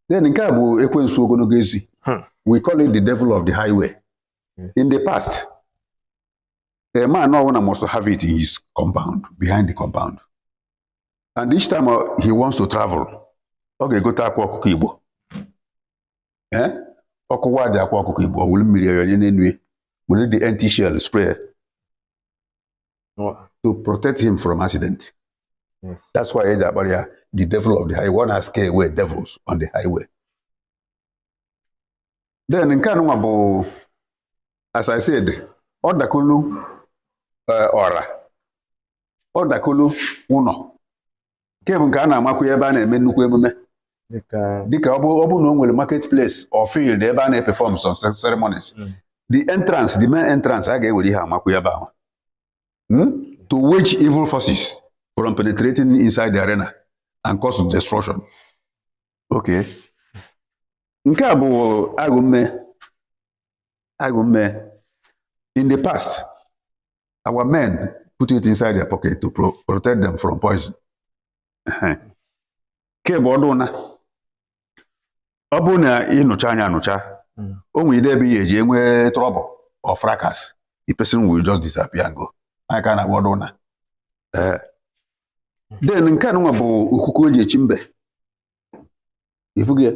Then nke a bụ ekwensu ogologo ezi. We call it the devil of the highway. In the past, a man ọbụla must have it in his compound, behind the compound. And each time he wants to travel, ọ ga-egote akwa ọkụkọ Igbo. Eh? Ọkụwa dị akwa ọkụkọ Igbo, ọ wụrụ mmiri ya onye n'enu ya, were the empty shell spray to protect him from accident. That's why eji akpara ya the devil of the highway. Ọ na-scare away devils on the highway. Then nke anụnwa bụ, as I said, ọ dakolu ọra, ọ dakolu ụlọ. Nke bụ nke a na-amakwu ebe a na-eme nnukwu emume. Dịka Dịka ọ bụ na o nwere market place or field ebe a na-perform some ceremonies. The entrance, the main entrance, a ga-ewere ihe amakwu ebe ahụ. To wage evil forces from penetrating inside the arena and cause destruction. Okay. Nke a bụ agụmme. Agụmme. In the past, our men put it inside their pocket to protect them from poison. Ehe. Nke bụ ọdụ ụna. Ọ bụrụ na ị nụcha anya anụcha, o nwere ide ebe ihe eji enwe trouble or fracas, the person will just disappear and go. Anyị ka a na-akpọ ọdụ ụna. Ee. Then nke anụnwa bụ okuku o ji echi mbe. Ifugo ya?